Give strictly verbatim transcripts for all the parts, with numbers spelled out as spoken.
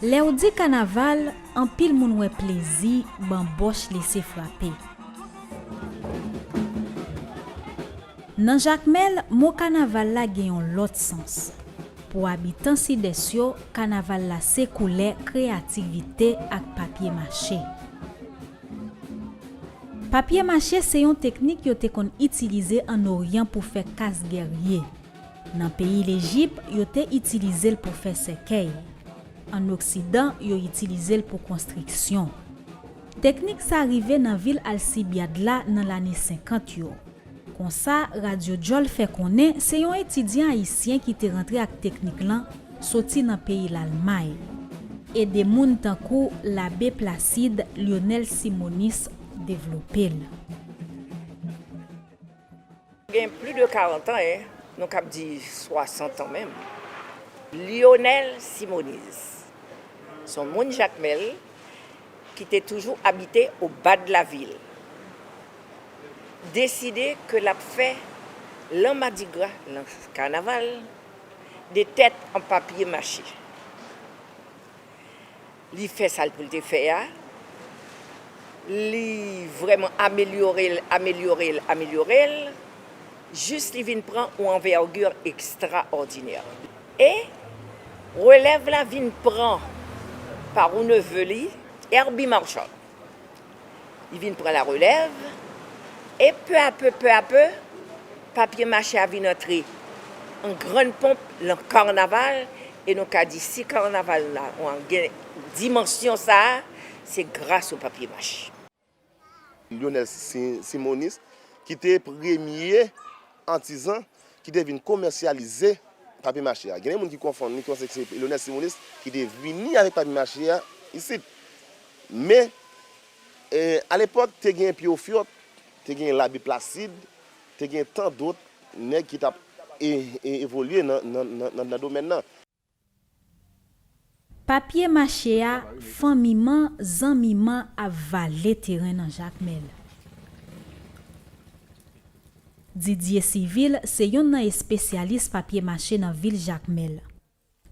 Lè w di kanaval, anpil moun wè plezi, banbòch lese frape. Nan Jakmèl, mo kanaval la gen yon lòt sans. Pou abitan Sidès yo, kanaval la se koulè, kreyativite ak papye mache. Papye mache se yon teknik yo te konn itilize ann Oryan pou fè kas gèrye. Nan peyi Lejip, yo te itilize l pou fè sèkèy. Ann Oksidan, yo itilize l pou konstriksyon. Teknik sa rive nan vil Alsibyad la nan lane senkant yo. Konsa, Radyo Djòl fè konnen se yon etidyan ayisyen ki te rantre ak teknik lan soti nan peyi Lalmay. Ede moun tankou Labe Plasid, Lyonel Simonis devlope l. Gen plis de karant an, en, nou kab di swasant an menm. Lyonel Simonis, se yon moun Jakmèl ki te toujou abite au bas de la ville, deside ke l ap fè lan madigra, lan kanaval, de tèt an papye mache. Li fè sa l pou l te fè a. Li vrèman amelyore l, amelyore l, amelyore l, jis li vin pran yon anvègi ekstraòdinè. E relèv la vin pran pa yon neve li, Herbie Marchal. Li vin pran larelèv, e peu à peu, peu à peu, papye mache a vin antre an grann ponp lan kanaval, e nou ka di si kanaval la gen dimansyon sa a, se gras o papye mache. Lyonel Si- Simonis, ki te premye atizan ki te vin komèsyalize papye mache a. Gen de moun ki konfonn li, ki panse ke se Lyonel Simonis ki te vini avèk papye mache a isit. Men, e, alepòk, te gen Pyofyòt, te gen Labe Plasid, te gen tan dòt nèg ki t ap e, e, evolye nan, nan, nan, nan, nan domèn nan. Papye mache a, fanmiman, zanmiman ap vale teren nan Jakmèl. Didier Civil se yonn nan espesyalis papye mache nan vil Jakmèl.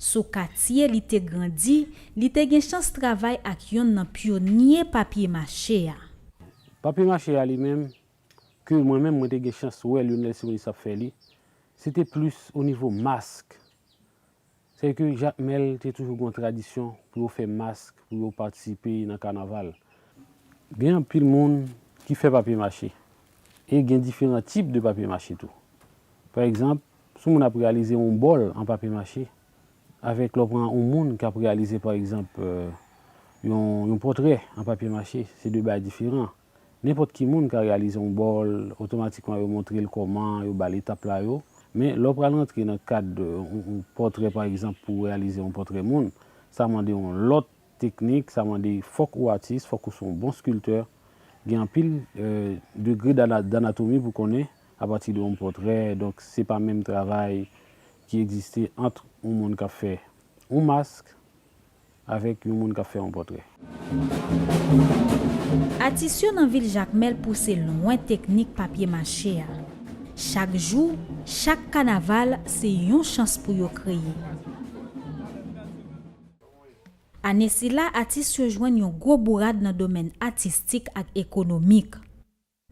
Sou katye li te grandi, li te gen chans travay ak yonn nan pyonye papye mache a. Papye mache a li menm, ke mwen menm mwen te gen chans wè Lyonel Simonis ap fè li, se te plis o nivo mask. Sèke Jakmèl te toujou gen yon tradisyon pou yo fè mask, pou yo patisipe nan kanaval. Gen anpil moun ki fè papye mache. E gen diferan tip de papye mache tou. Pa egzanp, si yon moun ap reyalize yon bòl an papye mache, avèk lè w pran yon moun k ap reyalize, pa egzanp, yon, yon pòtrè an papye mache, se de bagay diferan. Nenpòt ki moun ka reyalize yon bòl, otomatikman yo montre l kòman, yo ba l etap la yo. Men lè w pral rantre nan kad yon, yon pòtrè, pa egzanp, pou w reyalize yon pòtrè moun, sa mande yon lòt teknik, sa mande fòk ou atis, fòk ou se yon bon skiltè. Gen anpil, e, degre dana- danatomi pou konnen apati de yon pòtrè. Donk, se pa menm travay ki egziste ant yon moun k ap fè yon mask avèk yon moun k ap fè yon pòtrè. Atis yo nan vil Jakmèl pouse lwen teknik papye mache a. Chak jou, chak kanaval, se yon chans pou yo kreye. Ane sila, atis yo jwenn yon gwo bourad nan domèn atistik ak ekonomik.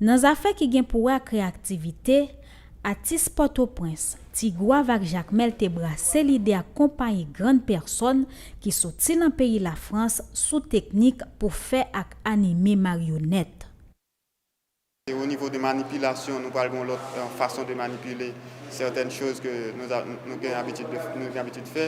Nan zafè ki gen pou wè ak kreyativite, atis Pòtoprens, Tigwav ak Jakmèl te brase lide ak konpayi grann pèsòn ki soti nan peyi Lafrans sou teknik pou fè ak anime maryonèt. Au niveau de manipulation, nou pral gen yon lòt, euh, façon de manipuler certaines choses que nou, nou gen abitid de, nou gen abitid fè.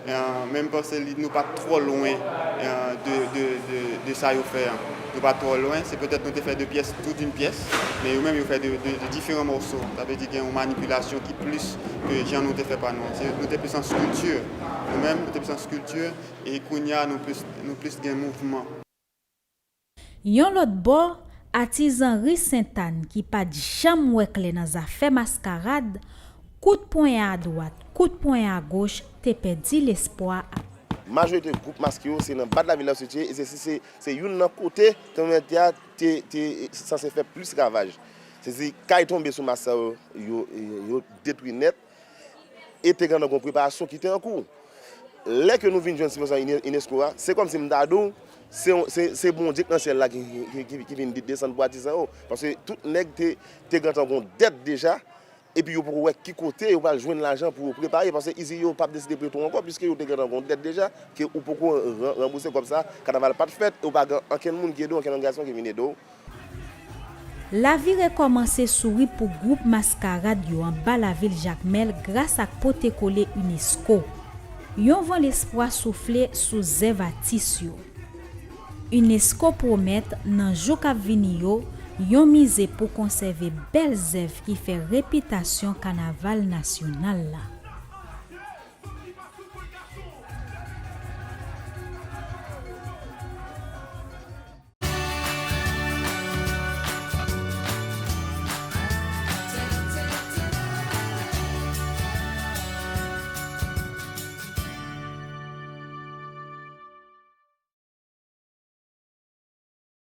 Euh, men m panse li, nou pa t twò lwen, euh, de, de, de, de sa yo fè an. Nou pa t twò lwen, se petèt nou te fè de pyès, tout d'une pièce, men yo menm yo fè de, de, de diferan mòso. Sa vle di gen yon manipilasyon ki plis ke jan nou te fè pa nou an. Se, nou te plis an skilti. Nou menm, nou te plis an skilti, e kounye a, nou plis, nou plis gen mouvman. Yon lòt bò, atizan ri Sentàn ki pa t janm wè klè nan zafè maskarad, kout ponyen adwat, kout ponyen agoch, te pèdi lespwa. Majorite gwoup maske yo se nan bad lavil la yo sitiye, e se, se, se youn nan kote tranblemanntè a te, te sanse fè plis ravaj. Se di kay tonbe sou mask sa yo, yo, yo detwi nèt. E te gentan gon preparasyon ki te an kou. Lè ke nou vin jwenn sibvansyon Ine- Inesco a, se kòmsi m ta di w, se yon- se se Bondye k nan syèl la ki ki- ki- ki vin de- desann pou atis sa yo. Paske tout nèg te te gentan gon dèt deja, epi yo poko wè ki kote yo pral jwenn lajan pou yo prepare, paske isit yo p ap deside prete w ankò, piske yo te gentan gon dèt deja, ke ou poko ran- ranbouse kòb sa, kanaval pa t fèt, e w pa gen ankenn moun ki ede w, ankenn òganizasyon ki vin ede w. Lavi rekòmanse souri pou gwoup maskarad yo anba lavil Jakmèl gras ak pote kole Unesco. Yon van lespwa soufle sou zèv atis yo. Unesco pwomèt nan jou k ap vini yo yon mize pou konsève bèl zèv ki fè repitasyon kanaval nasyonal la.